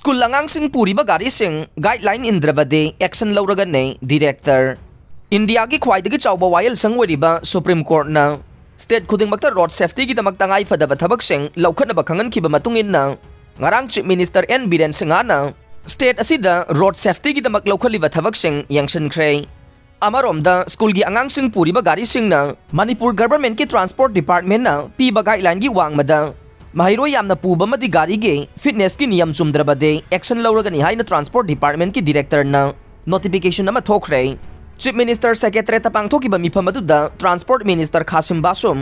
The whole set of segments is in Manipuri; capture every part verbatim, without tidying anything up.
ꯁ꯭ꯀꯨꯜ ꯑꯉꯥꯡꯁꯤꯡ ꯄꯨꯔꯤꯕ ꯒꯥꯔꯤꯁꯤꯡ ꯒꯥꯏꯗꯂꯥꯏꯟ ꯏꯟꯗ꯭ꯔꯕꯗꯤ ꯑꯦꯛꯁꯟ ꯂꯧꯔꯒꯅꯤ ꯗꯤꯔꯦꯛꯇꯔ꯫ ꯏꯟꯗꯤꯌꯥꯒꯤ ꯈ꯭ꯋꯥꯏꯗꯒꯤ ꯆꯥꯎꯕ ꯋꯥꯌꯦꯜꯁꯪ ꯑꯣꯏꯔꯤꯕ ꯁꯨꯄ꯭ꯔꯤꯝ ꯀꯣꯔꯠꯅ ꯁ꯭ꯇꯦꯠ ꯈꯨꯗꯤꯡꯃꯛꯇ ꯔꯣꯗ ꯁꯦꯐꯇꯤꯒꯤꯗꯃꯛ ꯇꯉꯥꯏꯐꯗꯕ ꯊꯕꯛꯁꯤꯡ ꯂꯧꯈꯠꯅꯕ ꯈꯪꯍꯟꯈꯤꯕ ꯃꯇꯨꯡ ꯏꯟꯅ, ꯉꯔꯥꯡ ꯆꯤꯐ ꯃꯤꯅꯤꯁꯇꯔ ꯑꯦꯟ ꯕꯤꯔꯦꯟ ꯁꯤꯡꯍꯅ ꯁ꯭ꯇꯦꯠ ꯑꯁꯤꯗ ꯔꯣꯗ ꯁꯦꯐꯇꯤꯒꯤꯗꯃꯛ ꯂꯧꯈꯠꯂꯤꯕ ꯊꯕꯛꯁꯤꯡ ꯌꯦꯡꯁꯤꯟꯈ꯭ꯔꯦ꯫ ꯑꯃꯔꯣꯝꯗ, ꯁ꯭ꯀꯨꯜꯒꯤ ꯑꯉꯥꯡꯁꯤꯡ ꯄꯨꯔꯤꯕ ꯒꯥꯔꯤꯁꯤꯡꯅ ꯃꯅꯤꯄꯨꯔ ꯒꯚꯔꯟꯃꯦꯟꯠꯀꯤ ꯇ꯭ꯔꯥꯟꯁꯄꯣꯔꯠ ꯗꯤꯄꯥꯔꯠꯃꯦꯟꯠꯅ ꯄꯤꯕ ꯒꯥꯏꯗꯂꯥꯏꯟꯒꯤ ꯋꯥꯡꯃꯗ ꯃꯍꯩꯔꯣꯏ ꯌꯥꯝꯅ ꯄꯨꯕ ꯑꯃꯗꯤ ꯒꯥꯔꯤꯒꯤ ꯐꯤꯠꯅꯦꯁꯀꯤ ꯅꯤꯌꯝ ꯆꯨꯝꯗ꯭ꯔꯕꯗꯤ ꯑꯦꯛꯁꯟ ꯂꯧꯔꯒꯅꯤ ꯍꯥꯏꯅ ꯇ꯭ꯔꯥꯟꯁꯄꯣꯔꯠ ꯗꯤꯄꯥꯔꯠꯃꯦꯟꯠꯀꯤ ꯗꯤꯔꯦꯛꯇꯔꯅ ꯅꯣꯇꯤꯐꯤꯀꯦꯁꯟ ꯑꯃ ꯊꯣꯛꯈ꯭ꯔꯦ꯫ ꯆꯤꯐ ꯃꯤꯅꯤꯁꯇꯔ ꯁꯦꯀ꯭ꯔꯦꯇꯔꯦꯠꯇ ꯄꯥꯡꯊꯣꯛꯈꯤꯕ ꯃꯤꯐꯝ ꯑꯗꯨꯗ transport minister Khashim Vashum,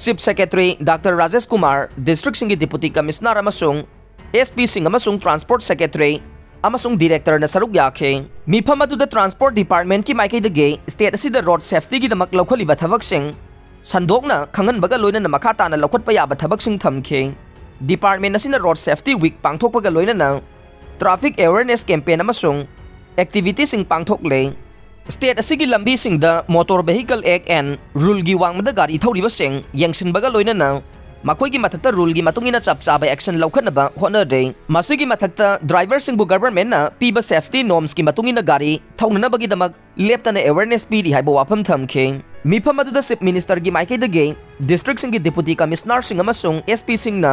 chief secretary doctor Rajesh Kumar, ꯗꯤꯁꯇ꯭ꯔꯤꯛꯁꯤꯡꯒꯤ ꯗꯤꯄꯨꯇꯤ ꯀꯃꯤꯁꯅꯔ ꯑꯃꯁꯨꯡ ꯑꯦꯁ ꯄꯤꯁꯤꯡ ꯑꯃꯁꯨꯡ ꯇ꯭ꯔꯥꯟꯁꯄꯣꯔꯠ ꯁꯦꯀ꯭ꯔꯦꯇꯔꯤ ꯑꯃꯁꯨꯡ ꯗꯤꯔꯦꯛꯇꯔꯅ ꯁꯔꯨꯛ ꯌꯥꯈꯤ꯫ ꯃꯤꯐꯝ ꯑꯗꯨꯗ ꯇ꯭ꯔꯥꯟꯁꯄꯣꯔꯠ ꯗꯤꯄꯥꯔꯠꯃꯦꯟꯠꯀꯤ ꯃꯥꯏꯀꯩꯗꯒꯤ ꯁ꯭ꯇꯦꯠ ꯑꯁꯤꯗ ꯔꯣꯗ ꯁꯦꯐꯇꯤꯒꯤꯗꯃꯛ ꯂꯧꯈꯠꯂꯤꯕ ꯊꯕꯛꯁꯤꯡ ꯁꯟꯗꯣꯛꯅ ꯈꯪꯍꯟꯕꯒ ꯂꯣꯏꯅꯅ ꯃꯈꯥ ꯇꯥꯅ ꯂꯧꯈꯠꯄ ꯌꯥꯕ ꯊꯕꯛꯁꯤꯡ ꯊꯝꯈꯤ꯫ ꯗꯤꯄꯥꯔꯠꯃꯦꯟꯠ ꯑꯁꯤꯅ ꯔꯣꯗ ꯁꯦꯐꯇꯤ ꯋꯤꯛ ꯄꯥꯡꯊꯣꯛꯄꯒ ꯂꯣꯏꯅꯅ ꯇ꯭ꯔꯥꯐꯤꯛ ꯑꯦꯋꯦꯔꯅꯦꯁ ꯀꯦꯝꯄꯦꯟ ꯑꯃꯁꯨꯡ ꯑꯦꯛꯇꯤꯚꯤꯇꯤꯁꯤꯡ ꯄꯥꯡꯊꯣꯛꯂꯦ꯫ ꯁ꯭ꯇꯦꯠ ꯑꯁꯤꯒꯤ ꯂꯝꯕꯤꯁꯤꯡꯗ ꯃꯣꯇꯣꯔ ꯚꯦꯍꯤꯀꯜ ꯑꯦꯛ ꯑꯦꯟ ꯔꯨꯜꯒꯤ ꯋꯥꯡꯃꯗ ꯒꯥꯔꯤ ꯊꯧꯔꯤꯕꯁꯤꯡ ꯌꯦꯡꯁꯤꯟꯕꯒ ꯂꯣꯏꯅꯅ ꯃꯈꯣꯏꯒꯤ ꯃꯊꯛꯇ ꯔꯨꯜꯒꯤ ꯃꯇꯨꯡ ꯏꯟꯅ ꯆꯞ ꯆꯥꯕ ꯑꯦꯛꯁꯟ ꯂꯧꯈꯠꯅꯕ ꯍꯣꯠꯅꯔꯦ꯫ ꯃꯁꯤꯒꯤ ꯃꯊꯛꯇ ꯗ꯭ꯔꯥꯏꯚꯔꯁꯤꯡꯕꯨ ꯒꯚꯔꯟꯃꯦꯟꯠꯅ ꯄꯤꯕ ꯁꯦꯐꯇꯤ ꯅꯣꯔꯝꯁꯀꯤ ꯃꯇꯨꯡ ꯏꯟꯅ ꯒꯥꯔꯤ ꯊꯧꯅꯅꯕꯒꯤꯗꯃꯛ ꯂꯦꯞꯇꯅ ꯑꯦꯋꯦꯔꯅꯦꯁ ꯄꯤꯔꯤ ꯍꯥꯏꯕ ꯋꯥꯐꯝ ꯊꯝꯈꯤ꯫ ꯃꯤꯐꯝ ꯑꯗꯨꯗ ꯆꯤꯐ ꯃꯤꯅꯤꯁꯇꯔꯒꯤ ꯃꯥꯏꯀꯩꯗꯒꯤ ꯗꯤꯁꯇ꯭ꯔꯤꯛꯁꯤꯡꯒꯤ ꯗꯤꯄꯨꯇꯤ ꯀꯃꯤꯁꯅꯔꯁꯤꯡ ꯑꯃꯁꯨꯡ ꯑꯦꯁ ꯄꯤꯁꯤꯡꯅ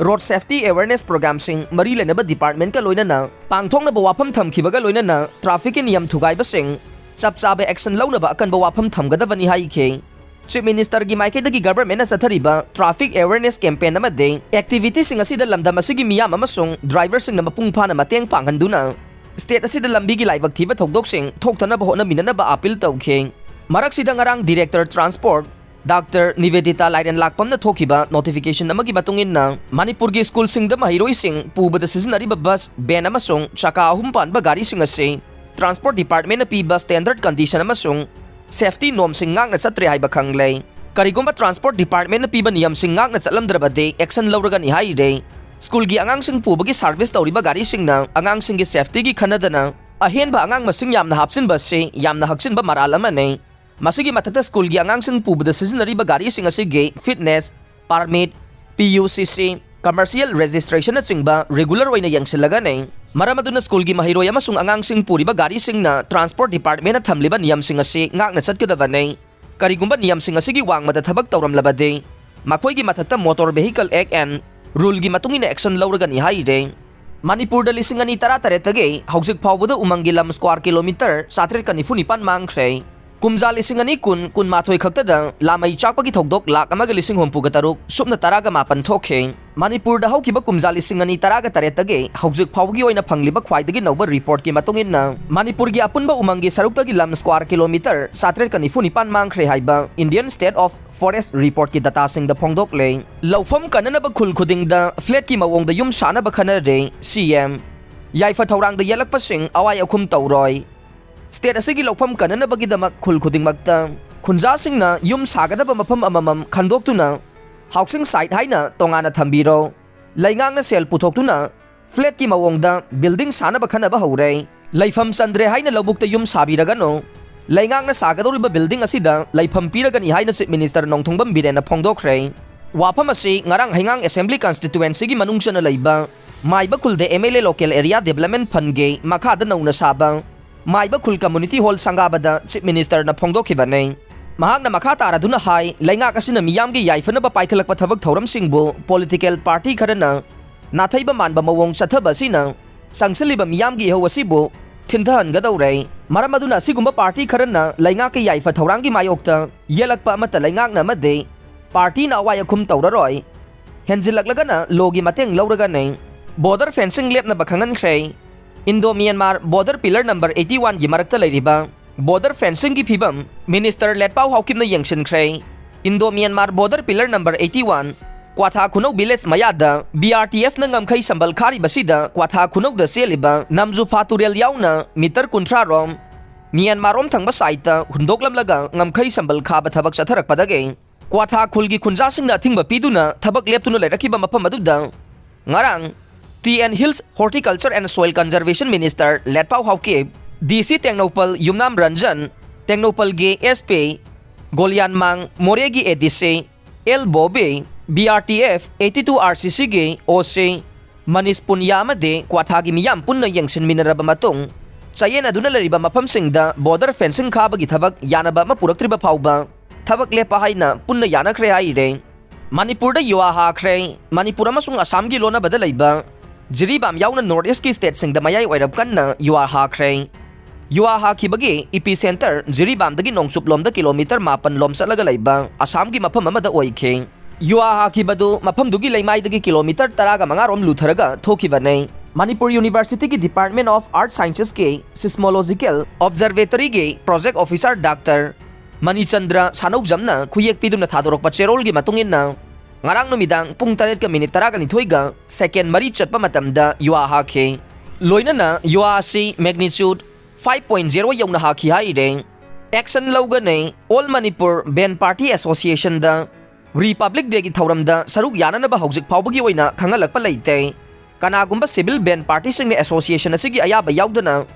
ꯔꯣꯗ ꯁꯦꯐꯇꯤ ꯑꯦꯋꯦꯔꯅꯦꯁ ꯄ꯭ꯔꯣꯒ꯭ꯔꯥꯝꯁꯤꯡ ꯃꯔꯤ ꯂꯩꯅꯕ ꯗꯤꯄꯥꯔꯠꯃꯦꯟꯠꯀ ꯂꯣꯏꯅꯅ ꯄꯥꯡꯊꯣꯛꯅꯕ ꯋꯥꯐꯝ ꯊꯝꯈꯤꯕꯒ ꯂꯣꯏꯅꯅ ꯇ꯭ꯔꯥꯐꯤꯛꯀꯤ ꯅꯤꯌꯝ ꯊꯨꯒꯥꯏꯕꯁꯤꯡ ꯆꯞ ꯆꯥꯕ ꯑꯦꯛꯁꯟ ꯂꯧꯅꯕ ꯑꯀꯟꯕ ꯋꯥꯐꯝ ꯊꯝꯒꯗꯕꯅꯤ ꯍꯥꯏꯈꯤ꯫ ꯆꯤꯐ ꯃꯤꯅꯤꯁꯇꯔꯒꯤ ꯃꯥꯏꯀꯩꯗꯒꯤ ꯒꯚꯔꯟꯃꯦꯟꯠꯅ ꯆꯠꯊꯔꯤꯕ ꯇ꯭ꯔꯥꯐꯤꯛ ꯑꯦꯋꯦꯔꯅꯦꯁ ꯀꯦꯝꯄꯦꯟ ꯑꯃꯗꯤ ꯑꯦꯛꯇꯤꯚꯤꯇꯤꯁꯤꯡ ꯑꯁꯤꯗ ꯂꯝꯗꯝ ꯑꯁꯤꯒꯤ ꯃꯤꯌꯥꯝ ꯑꯃꯁꯨꯡ ꯗ꯭ꯔꯥꯏꯚꯔꯁꯤꯡꯅ ꯃꯄꯨꯡ ꯐꯥꯅ ꯃꯇꯦꯡ ꯄꯥꯡꯍꯟꯗꯨꯅ ꯁ꯭ꯇꯦꯠ ꯑꯁꯤꯗ ꯂꯝꯕꯤꯒꯤ ꯂꯥꯏꯕꯛ ꯊꯤꯕ ꯊꯧꯗꯣꯛꯁꯤꯡ ꯊꯣꯛꯇꯅꯕ ꯍꯣꯠꯅꯃꯤꯟꯅꯅꯕ ꯑꯥꯄꯤꯜ ꯇꯧꯈꯤ꯫ ꯃꯔꯛꯁꯤꯗ ꯉꯔꯥꯡ ꯗꯤꯔꯦꯛꯇꯔ ꯇ꯭ꯔꯥꯟꯁꯄꯣꯔꯠ ꯗꯥꯛꯇꯔ ꯅꯤꯕꯦꯗꯤꯇꯥ ꯂꯥꯏꯔꯦꯟ ꯂꯥꯛꯄꯝꯅ ꯊꯣꯛꯈꯤꯕ ꯅꯣꯇꯤꯐꯤꯀꯦꯁꯟ ꯑꯃꯒꯤ ꯃꯇꯨꯡ ꯏꯟꯅ, ꯃꯅꯤꯄꯨꯔꯒꯤ ꯁ꯭ꯀꯨꯜꯁꯤꯡꯗ ꯃꯍꯩꯔꯣꯏꯁꯤꯡ ꯄꯨꯕꯗ ꯁꯤꯖꯤꯟꯅꯔꯤꯕ ꯕꯁ, ꯚꯦꯟ ꯑꯃꯁꯨꯡ ꯆꯀꯥ ꯑꯍꯨꯝ ꯄꯥꯟꯕ ꯒꯥꯔꯤꯁꯤꯡ ꯑꯁꯤ ꯇ꯭ꯔꯥꯟꯁꯄꯣꯔꯠ ꯗꯤꯄꯥꯔꯠꯃꯦꯟꯠꯅ ꯄꯤꯕ ꯁ꯭ꯇꯦꯟꯗꯔꯗ ꯀꯟꯗꯤꯁꯟ ꯑꯃꯁꯨꯡ ꯁꯦꯐꯇꯤ ꯅꯣꯔꯝꯁꯤꯡ ꯉꯥꯛꯅ ꯆꯠꯇ꯭ꯔꯦ ꯍꯥꯏꯕ ꯈꯪꯂꯦ꯫ ꯀꯔꯤꯒꯨꯝꯕ ꯇ꯭ꯔꯥꯟꯁꯄꯣꯔꯠ ꯗꯤꯄꯥꯔꯠꯃꯦꯟꯠꯅ ꯄꯤꯕ ꯅꯤꯌꯝꯁꯤꯡ ꯉꯥꯛꯅ ꯆꯠꯂꯝꯗ꯭ꯔꯕꯗꯤ ꯑꯦꯛꯁꯟ ꯂꯧꯔꯒꯅꯤ ꯍꯥꯏꯔꯦ꯫ ꯁ꯭ꯀꯨꯜꯒꯤ ꯑꯉꯥꯡꯁꯤꯡ ꯄꯨꯕꯒꯤ ꯁꯥꯔꯚꯤꯁ ꯇꯧꯔꯤꯕ ꯒꯥꯔꯤꯁꯤꯡꯅ ꯑꯉꯥꯡꯁꯤꯡꯒꯤ ꯁꯦꯐꯇꯤꯒꯤ ꯈꯟꯅꯗꯅ ꯑꯍꯦꯟꯕ ꯑꯉꯥꯡ ꯃꯁꯤꯡ ꯌꯥꯝꯅ ꯍꯥꯞꯆꯤꯟꯕ ꯑꯁꯤ ꯌꯥꯝꯅ ꯍꯛꯆꯤꯟꯕ ꯃꯔꯥꯜ ꯑꯃꯅꯤ꯫ ꯃꯁꯤꯒꯤ ꯃꯊꯛꯇ ꯁ꯭ꯀꯨꯜꯒꯤ ꯑꯉꯥꯡꯁꯤꯡ ꯄꯨꯕꯗ ꯁꯤꯖꯤꯟꯅꯔꯤꯕ ꯒꯥꯔꯤꯁꯤꯡ ꯑꯁꯤꯒꯤ ꯐꯤꯠꯅꯦꯁ, ꯄꯥꯔꯃꯤꯠ, ꯄꯤ ꯌꯨ ꯁꯤ ꯁꯤ, commercial registrationꯅꯆꯤꯡꯕ regular ꯑꯣꯏꯅ ꯌꯦꯡꯁꯤꯜꯂꯒꯅꯤ꯫ ꯃꯔꯝ ꯑꯗꯨꯅ ꯁ꯭ꯀꯨꯜꯒꯤ ꯃꯍꯩꯔꯣꯏ ꯑꯃꯁꯨꯡ ꯑꯉꯥꯡꯁꯤꯡ ꯄꯨꯔꯤꯕ ꯒꯥꯔꯤꯁꯤꯡꯅ transport departmentꯅ ꯊꯝꯂꯤꯕ ꯅꯤꯌꯝꯁꯤꯡ ꯑꯁꯤ ꯉꯥꯛꯅ ꯆꯠꯀꯗꯕꯅꯤ꯫ ꯀꯔꯤꯒꯨꯝꯕ ꯅꯤꯌꯝꯁꯤꯡ ꯑꯁꯤꯒꯤ ꯋꯥꯡꯃꯗ ꯊꯕꯛ ꯇꯧꯔꯝꯂꯕꯗꯤ ꯃꯈꯣꯏꯒꯤ ꯃꯊꯛꯇ Motor Vehicle Act and ruleꯒꯤ ꯃꯇꯨꯡ ꯏꯟꯅ action ꯂꯧꯔꯒꯅꯤ ꯍꯥꯏꯔꯤ꯫ ꯃꯅꯤꯄꯨꯔꯗ ꯂꯤꯁꯤꯡ ꯑꯅꯤ ꯇꯔꯥꯇꯔꯦꯠꯇꯒꯤ ꯍꯧꯖꯤꯛ ꯐꯥꯎꯕꯗ ꯎꯃꯪꯒꯤ ꯂꯝ square kilometre ꯆꯥꯇ꯭ꯔꯦꯠꯀ ꯅꯤꯐꯨ ꯅꯤꯄꯥꯟ ꯃꯥꯡꯈ꯭ꯔꯦ꯫ ꯀꯨꯝꯖꯥ ꯂꯤꯁꯤꯡ ꯑꯅꯤ ꯀꯨꯟ, ꯀꯨꯟꯃꯥꯊꯣꯏ ꯈꯛꯇꯗ ꯂꯥꯃꯩ ꯆꯥꯛꯄꯒꯤ ꯊꯧꯗꯣꯛ ꯂꯥꯈ ꯑꯃꯒ ꯂꯤꯁꯤꯡ ꯍꯨꯝꯐꯨꯒ ꯇꯔꯨꯛ ꯁꯨꯞꯅ ꯇꯔꯥꯒ ꯃꯥꯄꯟ ꯊꯣꯛꯈꯤ꯫ ꯃꯅꯤꯄꯨꯔꯗ ꯍꯧꯈꯤꯕ ꯀꯨꯝꯖꯥ ꯂꯤꯁꯤꯡ ꯑꯅꯤ ꯇꯔꯥꯒ ꯇꯔꯦꯠꯇꯒꯤ ꯍꯧꯖꯤꯛ ꯐꯥꯎꯕꯒꯤ ꯑꯣꯏꯅ ꯐꯪꯂꯤꯕ ꯈ꯭ꯋꯥꯏꯗꯒꯤ ꯅꯧꯕ reportꯀꯤ ꯃꯇꯨꯡ ꯏꯟꯅ, ꯃꯅꯤꯄꯨꯔꯒꯤ ꯑꯄꯨꯟꯕ ꯎꯃꯪꯒꯤ ꯁꯔꯨꯛꯇꯒꯤ ꯂꯝ square kilometre ꯆꯥꯇ꯭ꯔꯦꯠꯀ ꯅꯤꯐꯨ ꯅꯤꯄꯥꯟ ꯃꯥꯡꯈ꯭ꯔꯦ ꯍꯥꯏꯕ Indian State of Forest reportꯀꯤ dataꯁꯤꯡꯗ ꯐꯣꯡꯗꯣꯛꯂꯦ꯫ ꯂꯧꯐꯝ ꯀꯟꯅꯅꯕ ꯈꯨꯜ ꯈꯨꯗꯤꯡꯗ flatꯀꯤ ꯃꯑꯣꯡꯗ ꯌꯨꯝ ꯁꯥꯅꯕ ꯈꯟꯅꯔꯦ, CM꯫ ꯌꯥꯏꯐ ꯊꯧꯔꯥꯡꯗ ꯌꯦꯜꯂꯛꯄꯁꯤꯡ ꯑꯋꯥꯏ ꯑꯈꯨꯝ ꯇꯧꯔꯣꯏ꯫ State ꯑꯁꯤꯒꯤ ꯂꯧꯐꯝ ꯀꯟꯅꯅꯕꯒꯤꯗꯃꯛ ꯈꯨꯜ ꯈꯨꯗꯤꯡꯃꯛꯇ ꯈꯨꯟꯖꯥꯁꯤꯡꯅ ꯌꯨꯝ ꯁꯥꯒꯗꯕ ꯃꯐꯝ ꯑꯃꯃꯝ ꯈꯟꯗꯣꯛꯇꯨꯅ housing site ꯍꯥꯏꯅ ꯇꯣꯉꯥꯟꯅ ꯊꯝꯕꯤꯔꯣ꯫ ꯂꯩꯉꯥꯛꯅ ꯁꯦꯜ ꯄꯨꯊꯣꯛꯇꯨꯅ flatꯀꯤ ꯃꯑꯣꯡꯗ building ꯁꯥꯅꯕ ꯈꯟꯅꯕ ꯍꯧꯔꯦ꯫ ꯂꯩꯐꯝ ꯆꯟꯗ꯭ꯔꯦ ꯍꯥꯏꯅ ꯂꯧꯕꯨꯛꯇ ꯌꯨꯝ ꯁꯥꯕꯤꯔꯒꯅꯨ꯫ ꯂꯩꯉꯥꯛꯅ ꯁꯥꯒꯗꯧꯔꯤꯕ building ꯑꯁꯤꯗ ꯂꯩꯐꯝ ꯄꯤꯔꯒꯅꯤ ꯍꯥꯏꯅ Chief Minister ꯅꯣꯡꯊꯣꯝꯕꯝ ꯕꯤꯔꯦꯟꯅ ꯐꯣꯡꯗꯣꯛꯈ꯭ꯔꯦ꯫ ꯋꯥꯐꯝ ꯑꯁꯤ ꯉꯔꯥꯡ ꯍꯩꯉꯥꯡ Assembly Constituencyꯒꯤ ꯃꯅꯨꯡ ꯆꯟꯅ ꯂꯩꯕ ꯃꯥꯏꯕ ꯈꯨꯜꯗ MLA Local Area Development Fundꯒꯤ ꯃꯈꯥꯗ ꯅꯧꯅ ꯁꯥꯕ ꯃꯥꯏꯕ ꯈꯨꯜ Community Hall ꯁꯪꯒꯥꯕꯗ Chief Ministerꯅ ꯐꯣꯡꯗꯣꯛꯈꯤꯕꯅꯤ꯫ ꯃꯍꯥꯛꯅ ꯃꯈꯥ ꯇꯥꯔꯗꯨꯅ ꯍꯥꯏ, ꯂꯩꯉꯥꯛ ꯑꯁꯤꯅ ꯃꯤꯌꯥꯝꯒꯤ ꯌꯥꯏꯐꯅꯕ ꯄꯥꯏꯈꯠꯂꯛꯄ ꯊꯕꯛ ꯊꯧꯔꯝꯁꯤꯡꯕꯨ political party ꯈꯔꯅ ꯅꯥꯊꯩꯕ ꯃꯥꯟꯕ ꯃꯑꯣꯡ ꯆꯠꯊꯕ ꯑꯁꯤꯅ ꯆꯪꯁꯤꯜꯂꯤꯕ ꯃꯤꯌꯥꯝꯒꯤ ꯏꯍꯧ ꯑꯁꯤꯕꯨ ꯊꯤꯟꯊꯍꯟꯒꯗꯧꯔꯦ꯫ ꯃꯔꯝ ꯑꯗꯨꯅ ꯑꯁꯤꯒꯨꯝꯕ party ꯈꯔꯅ ꯂꯩꯉꯥꯛꯀꯤ ꯌꯥꯏꯐ ꯊꯧꯔꯥꯡꯒꯤ ꯃꯥꯌꯣꯛꯇ ꯌꯦꯜꯂꯛꯄ ꯑꯃꯠꯇ ꯂꯩꯉꯥꯛꯅ ꯑꯃꯗꯤ partyꯅ ꯑꯋꯥꯏ ꯑꯈꯨꯝ ꯇꯧꯔꯔꯣꯏ꯫ ꯍꯦꯟꯖꯤꯜꯂꯛꯂꯒꯅ lawꯒꯤ ꯃꯇꯦꯡ ꯂꯧꯔꯒꯅꯤ꯫ Border fencing ꯂꯦꯞꯅꯕ ꯈꯪꯍꯟꯈ꯭ꯔꯦ꯫ Indo-Myanmar border pillar number eighty oneꯒꯤ ꯃꯔꯛꯇ ꯂꯩꯔꯤꯕ border fencingꯒꯤ ꯐꯤꯕꯝ Minister ꯂꯦꯠꯄꯥꯎ ꯍꯥꯎꯀꯤꯞꯅ ꯌꯦꯡꯁꯤꯟꯈ꯭ꯔꯦ꯫ Indo-Myanmar border pillar number eighty one ꯀ꯭ꯋꯥꯊꯥ ꯈꯨꯅꯧ village ꯃꯌꯥꯗ BRTFꯅ ꯉꯝꯈꯩ ꯁꯝꯕꯜ ꯈꯥꯔꯤꯕꯁꯤꯗ ꯀ꯭ꯋꯥꯊꯥ ꯈꯨꯅꯧꯗ ꯆꯦꯜꯂꯤꯕ ꯅꯝꯖꯨꯐꯥ ꯇꯨꯔꯦꯜ ꯌꯥꯎꯅ meter ꯀꯨꯟꯊ꯭ꯔꯥ ꯔꯣꯝ ꯃ꯭ꯌꯥꯟꯃꯥꯔ ꯔꯣꯝ ꯊꯪꯕ sideꯇ ꯍꯨꯟꯗꯣꯛꯂꯝꯂꯒ ꯉꯝꯈꯩ ꯁꯝꯕꯜ ꯈꯥꯕ ꯊꯕꯛ ꯆꯠꯊꯔꯛꯄꯗꯒꯤ ꯀ꯭ꯋꯥꯊꯥ ꯈꯨꯜꯒꯤ ꯈꯨꯟꯖꯥꯁꯤꯡꯅ ꯑꯊꯤꯡꯕ ꯄꯤꯗꯨꯅ ꯊꯕꯛ ꯂꯦꯞꯇꯨꯅ ꯂꯩꯔꯛꯈꯤꯕ ꯃꯐꯝ ꯑꯗꯨꯗ ꯉꯔꯥꯡ Tea and Hills Horticulture and Soil Conservation Minister ꯂꯦꯠꯄꯥꯎ Haokip, DC Tengnoupal Yumnam Ranjan, ꯇꯦꯡꯅꯧꯄꯜꯒꯤ SP ꯒꯣꯂꯤꯌꯥꯟꯃꯥꯡ ꯃꯣꯔꯦꯒꯤ ADC L Bobby, B R T F eighty two R C Cꯒꯤ O C ꯃꯅꯤꯁ ꯄꯨꯟꯌꯥ ꯑꯃꯗꯤ ꯀ꯭ꯋꯥꯊꯥꯒꯤ ꯃꯤꯌꯥꯝ ꯄꯨꯟꯅ ꯌꯦꯡꯁꯤꯟꯃꯤꯟꯅꯔꯕ ꯃꯇꯨꯡ, ꯆꯌꯦꯠꯅꯗꯨꯅ ꯂꯩꯔꯤꯕ ꯃꯐꯝꯁꯤꯡꯗ border fencing ꯈꯥꯕꯒꯤ ꯊꯕꯛ ꯌꯥꯅꯕ ꯑꯃ ꯄꯨꯔꯛꯇ꯭ꯔꯤꯕ ꯐꯥꯎꯕ ꯊꯕꯛ ꯂꯦꯞꯄ ꯍꯥꯏꯅ ꯄꯨꯟꯅ ꯌꯥꯅꯈ꯭ꯔꯦ ꯍꯥꯏꯔꯦ꯫ ꯃꯅꯤꯄꯨꯔꯗ ꯌꯨꯍꯥ ꯍꯥꯈ꯭ꯔꯦ꯫ ꯃꯅꯤꯄꯨꯔ ꯑꯃꯁꯨꯡ ꯑꯁꯥꯝꯒꯤ ꯂꯣꯟꯅꯕꯗ ꯂꯩꯕ ꯖꯤꯔꯤꯕꯥꯝ ꯌꯥꯎꯅ North Eastꯀꯤ stateꯁꯤꯡꯗ ꯃꯌꯥꯏ ꯑꯣꯏꯔꯞ ꯀꯟꯅ ꯌꯨꯍꯥ ꯍꯥꯈ꯭ꯔꯦ꯫ ꯌꯨꯍꯥ ꯍꯥꯈꯤꯕꯒꯤ epicenter ꯖꯤꯔꯤꯕꯥꯝꯗꯒꯤ ꯅꯣꯡꯆꯨꯞꯂꯣꯝꯗ kilometre ꯃꯥꯄꯟ ꯂꯣꯝ ꯆꯠꯂꯒ ꯂꯩꯕ ꯑꯁꯥꯝꯒꯤ ꯃꯐꯝ ꯑꯃꯗ ꯑꯣꯏꯈꯤ꯫ ꯌꯨꯍꯥ ꯍꯥꯈꯤꯕꯗꯨ ꯃꯐꯝꯗꯨꯒꯤ ꯂꯩꯃꯥꯏꯗꯒꯤ kilometre ꯇꯔꯥꯒ ꯃꯉꯥ ꯔꯣꯝ ꯂꯨꯊꯔꯒ ꯊꯣꯛꯈꯤꯕꯅꯤ꯫ Manipur Universityꯒꯤ Department of Earth Scienceꯀꯤ Seismological Observatoryꯒꯤ project officer Doctor Manichandra ꯁꯥꯅꯧꯖꯝꯅ ꯈꯨꯌꯦꯛ ꯄꯤꯗꯨꯅ ꯊꯥꯗꯣꯔꯛꯄ ꯆꯦꯔꯣꯜꯒꯤ ꯃꯇꯨꯡ ꯏꯟꯅ, ꯉꯔꯥꯡ ꯅꯨꯃꯤꯗꯥꯡ ꯄꯨꯡ ꯇꯔꯦꯠꯀ minute ꯇꯔꯥꯒ ꯅꯤꯊꯣꯏꯒ second ꯃꯔꯤ ꯆꯠꯄ ꯃꯇꯝꯗ ꯌꯨꯍꯥ ꯍꯥꯈꯤ꯫ ꯂꯣꯏꯅꯅ ꯌꯨꯍꯥ ꯑꯁꯤ magnitude five point zero ꯌꯧꯅ ꯍꯥꯈꯤ ꯍꯥꯏꯔꯦ꯫ Action ꯂꯧꯒꯅꯤ꯫ All Manipur Band Party Associationꯗ Republic Dayꯒꯤ ꯊꯧꯔꯝꯗ ꯁꯔꯨꯛ ꯌꯥꯅꯅꯕ ꯍꯧꯖꯤꯛ ꯐꯥꯎꯕꯒꯤ ꯑꯣꯏꯅ ꯈꯪꯍꯜꯂꯛꯄ ꯂꯩꯇꯦ꯫ ꯀꯅꯥꯒꯨꯝꯕ civil band partyꯁꯤꯡꯅ association ꯑꯁꯤꯒꯤ ꯑꯌꯥꯕ ꯌꯥꯎꯗꯅ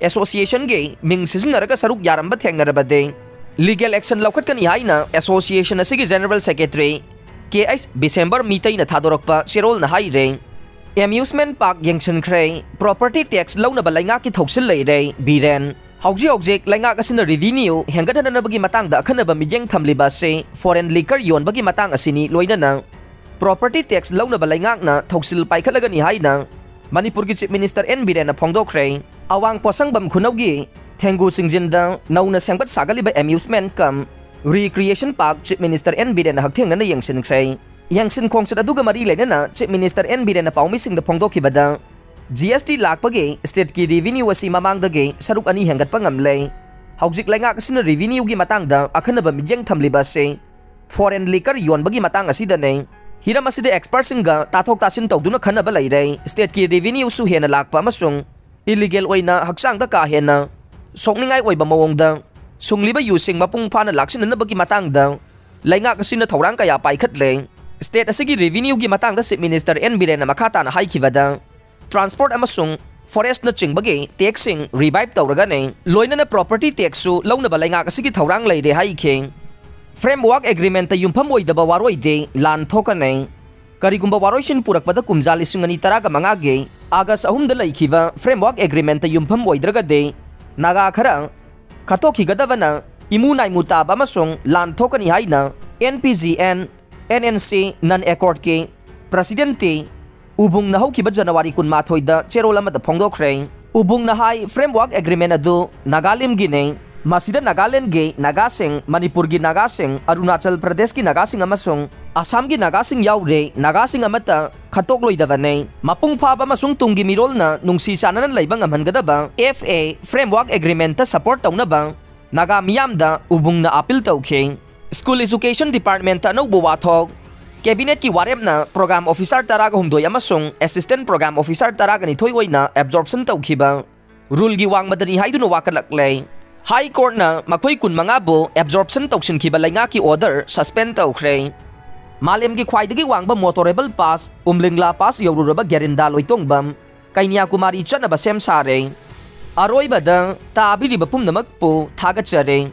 associationꯒꯤ ꯃꯤꯡ ꯁꯤꯖꯤꯟꯅꯔꯒ ꯁꯔꯨꯛ ꯌꯥꯔꯝꯕ ꯊꯦꯡꯅꯔꯕꯗꯤ legal action ꯂꯧꯈꯠꯀꯅꯤ ꯍꯥꯏꯅ association ꯑꯁꯤꯒꯤ General Secretary K H December ꯃꯤꯇꯩꯅ ꯊꯥꯗꯣꯔꯛꯄ ꯆꯦꯔꯣꯜꯅ ꯍꯥꯏꯔꯦ꯫ Amusement park ꯌꯦꯡꯁꯤꯟꯈ꯭ꯔꯦ꯫ Property tax ꯂꯧꯅꯕ ꯂꯩꯉꯥꯛꯀꯤ ꯊꯧꯁꯤꯜ ꯂꯩꯔꯦ꯫ ꯕꯤꯔꯦꯟ꯫ ꯍꯧꯖꯤꯛ ꯍꯧꯖꯤꯛ ꯂꯩꯉꯥꯛ ꯑꯁꯤꯅ revenue ꯍꯦꯟꯒꯠꯍꯟꯅꯕꯒꯤ ꯃꯇꯥꯡꯗ ꯑꯈꯟꯅꯕ ꯃꯤꯠꯌꯦꯡ ꯊꯝꯂꯤꯕ ꯑꯁꯤ foreign liquor ꯌꯣꯟꯕꯒꯤ ꯃꯇꯥꯡ ꯑꯁꯤꯅꯤ꯫ ꯂꯣꯏꯅꯅ property tax ꯂꯧꯅꯕ ꯂꯩꯉꯥꯛꯅ ꯊꯧꯁꯤꯜ ꯄꯥꯏꯈꯠꯂꯒꯅꯤ ꯍꯥꯏꯅ ꯃꯅꯤꯄꯨꯔꯒꯤ Chief Minister N ꯕꯤꯔꯦꯟꯅ ꯐꯣꯡꯗꯣꯛꯈ꯭ꯔꯦ꯫ ꯑꯋꯥꯡ ꯄꯣꯠꯁꯪꯕꯝ ꯈꯨꯅꯧꯒꯤ ꯊꯦꯡꯒꯨ ꯆꯤꯡꯖꯤꯟꯗ ꯅꯧꯅ ꯁꯦꯝꯒꯠ ꯁꯥꯒꯠꯂꯤꯕ amusement cum recreation park Chief Minister N ꯕꯤꯔꯦꯟꯅ ꯍꯛꯊꯦꯡꯅꯅ ꯌꯦꯡꯁꯤꯟꯈ꯭ꯔꯦ꯫ ꯌꯦꯡꯁꯤꯟ ꯈꯣꯡꯆꯠ ꯑꯗꯨꯒ ꯃꯔꯤ ꯂꯩꯅꯅ Chief Minister N ꯕꯤꯔꯦꯟꯅ ꯄꯥꯎꯃꯤꯁꯤꯡꯗ ꯐꯣꯡꯗꯣꯛꯈꯤꯕꯗ, G S T ꯂꯥꯛꯄꯒꯤ stateꯀꯤ revenue ꯑꯁꯤ ꯃꯃꯥꯡꯗꯒꯤ ꯁꯔꯨꯛ ꯑꯅꯤ ꯍꯦꯟꯒꯠꯄ ꯉꯝꯂꯦ꯫ ꯍꯧꯖꯤꯛ ꯂꯩꯉꯥꯛ ꯑꯁꯤꯅ revenueꯒꯤ ꯃꯇꯥꯡꯗ ꯑꯈꯟꯅꯕ ꯃꯤꯠꯌꯦꯡ ꯊꯝꯂꯤꯕ ꯑꯁꯤ foreign liquor ꯌꯣꯟꯕꯒꯤ ꯃꯇꯥꯡ ꯑꯁꯤꯗꯅꯦ꯫ ꯍꯤꯔꯝ ꯑꯁꯤꯗ expertꯁꯤꯡꯒ ꯇꯥꯊꯣꯛ ꯇꯥꯁꯤꯟ ꯇꯧꯗꯨꯅ ꯈꯟꯅꯕ ꯂꯩꯔꯦ꯫ Stateꯀꯤ revenueꯁꯨ ꯍꯦꯟꯅ ꯂꯥꯛꯄ ꯑꯃꯁꯨꯡ illegal ꯑꯣꯏꯅ ꯍꯛꯆꯥꯡꯗ ꯀꯥ ꯍꯦꯟꯅ ꯁꯣꯛꯅꯤꯡꯉꯥꯏ ꯑꯣꯏꯕ ꯃꯑꯣꯡꯗ ꯁꯨꯡꯂꯤꯕ ꯌꯨꯁꯤꯡ ꯃꯄꯨꯡ ꯐꯥꯅ ꯂꯥꯛꯁꯤꯟꯅꯅꯕꯒꯤ ꯃꯇꯥꯡꯗ ꯂꯩꯉꯥꯛ ꯑꯁꯤꯅ ꯊꯧꯔꯥꯡ ꯀꯌꯥ ꯄꯥꯏꯈꯠꯂꯦ꯫ State ꯑꯁꯤꯒꯤ revenueꯒꯤ ꯃꯇꯥꯡꯗ Chief Minister N ꯕꯤꯔꯦꯟꯅ ꯃꯈꯥ ꯇꯥꯅ ꯍꯥꯏꯈꯤꯕꯗ, transport ꯑꯃꯁꯨꯡ forestꯅꯆꯤꯡꯕꯒꯤ taxꯁꯤꯡ revive ꯇꯧꯔꯒꯅꯤ꯫ ꯂꯣꯏꯅꯅ property taxꯁꯨ ꯂꯧꯅꯕ ꯂꯩꯉꯥꯛ ꯑꯁꯤꯒꯤ ꯊꯧꯔꯥꯡ ꯂꯩꯔꯦ ꯍꯥꯏꯈꯤ꯫ Framework Agreement-ꯇ ꯌꯨꯝꯐꯝ ꯑꯣꯏꯗꯕ ꯋꯥꯔꯣꯏꯗꯤ ꯂꯥꯟ ꯊꯣꯛꯀꯅꯤ꯫ ꯀꯔꯤꯒꯨꯝꯕ ꯋꯥꯔꯣꯏꯁꯤꯟ ꯄꯨꯔꯛꯄꯗ ꯀꯨꯝꯖꯥ ꯂꯤꯁꯤꯡ ꯑꯅꯤ ꯇꯔꯥꯒ ꯃꯉꯥꯒꯤ August ꯑꯍꯨꯝꯗ ꯂꯩꯈꯤꯕ Framework Agreement-ꯇ ꯌꯨꯝꯐꯝ ꯑꯣꯏꯗ꯭ꯔꯒꯗꯤ ꯅꯥꯒꯥ ꯈꯔ ꯈꯠꯇꯣꯛꯈꯤꯒꯗꯕꯅ ꯏꯃꯨ ꯅꯥꯏꯃꯨ ꯇꯥꯕ ꯑꯃꯁꯨꯡ ꯂꯥꯟ ꯊꯣꯛꯀꯅꯤ ꯍꯥꯏꯅ N P G N, N N C, ꯅꯟ ꯑꯦꯀꯣꯔꯗꯀꯤ ꯄ꯭ꯔꯁꯤꯗꯦꯟꯠ ꯇꯤ ꯎꯕꯨꯡꯅ ꯍꯧꯈꯤꯕ ꯖꯅꯋꯥꯔꯤ ꯀꯨꯟꯃꯥꯊꯣꯏꯗ ꯆꯦꯔꯣꯜ ꯑꯃꯗ ꯐꯣꯡꯗꯣꯛꯈ꯭ꯔꯦ꯫ ꯎꯕꯨꯡꯅ ꯍꯥꯏ, Framework Agreement ꯑꯗꯨ ꯅꯥꯒꯥꯂꯦꯟꯒꯤꯅꯤ꯫ ꯃꯁꯤꯗ ꯅꯥꯒꯥꯂꯦꯟꯒꯤ ꯅꯥꯒꯥꯁꯤꯡ, ꯃꯅꯤꯄꯨꯔꯒꯤ ꯅꯥꯒꯥꯁꯤꯡ, ꯑꯔꯨꯅꯥꯆꯜ ꯄ꯭ꯔꯗꯦꯁꯀꯤ ꯅꯥꯒꯥꯁꯤꯡ ꯑꯃꯁꯨꯡ ꯑꯁꯥꯝꯒꯤ ꯅꯥꯒꯥꯁꯤꯡ ꯌꯥꯎꯔꯦ꯫ ꯅꯥꯒꯥꯁꯤꯡ ꯑꯃꯠꯇ ꯈꯠꯇꯣꯛꯂꯣꯏꯗꯕꯅꯤ꯫ ꯃꯄꯨꯡ ꯐꯥꯕ ꯑꯃꯁꯨꯡ ꯇꯨꯡꯒꯤ ꯃꯤꯔꯣꯜꯅ ꯅꯨꯡꯁꯤ ꯆꯥꯟꯅꯅ ꯂꯩꯕ ꯉꯝꯍꯟꯒꯗꯕ F A Framework Agreement-ꯇ support ꯇꯧꯅꯕ ꯅꯥꯒꯥ ꯃꯤꯌꯥꯝꯗ ꯎꯕꯨꯡꯅ appeal ꯇꯧꯈꯤ꯫ School Education Department-ꯇ ꯑꯅꯧꯕ ꯋꯥꯊꯣꯛ꯫ Cabinet-ꯀꯤ ꯋꯥꯔꯦꯞꯅ program officer ꯇꯔꯥꯒ ꯍꯨꯝꯗꯣꯏ ꯑꯃꯁꯨꯡ assistant program officer ꯇꯔꯥꯒ ꯅꯤꯊꯣꯏ ꯑꯣꯏꯅ absorption ꯇꯧꯈꯤꯕ rule-ꯒꯤ ꯋꯥꯡꯃꯗꯅꯤ ꯍꯥꯏꯗꯨꯅ ꯋꯥꯀꯠꯂꯛꯂꯦ꯫ High Court-ꯅ ꯃꯈꯣꯏ ꯀꯨꯟꯃꯉꯥꯕꯨ absorption ꯇꯧꯁꯤꯟꯈꯤꯕ ꯂꯩꯉꯥꯛꯀꯤ order suspend ꯇꯧꯈ꯭ꯔꯦ꯫ ꯃꯥꯂꯦꯝꯒꯤ ꯈ꯭ꯋꯥꯏꯗꯒꯤ ꯋꯥꯡꯕ motorable pass, ꯎꯝꯂꯤꯡꯂꯥ Pass ꯌꯧꯔꯨꯔꯕ ꯒꯦꯔꯤꯟꯗꯥ ꯂꯣꯏꯇꯣꯡꯕꯝ ꯀꯩꯅ꯭ꯌꯥꯀꯨꯃꯥꯔꯤ ꯆꯠꯅꯕ ꯁꯦꯝ ꯁꯥꯔꯦ꯫ ꯑꯔꯣꯏꯕꯗ ꯇꯥꯕꯤꯔꯤꯕ ꯄꯨꯝꯅꯃꯛꯄꯨ ꯊꯥꯒꯠꯆꯔꯤ꯫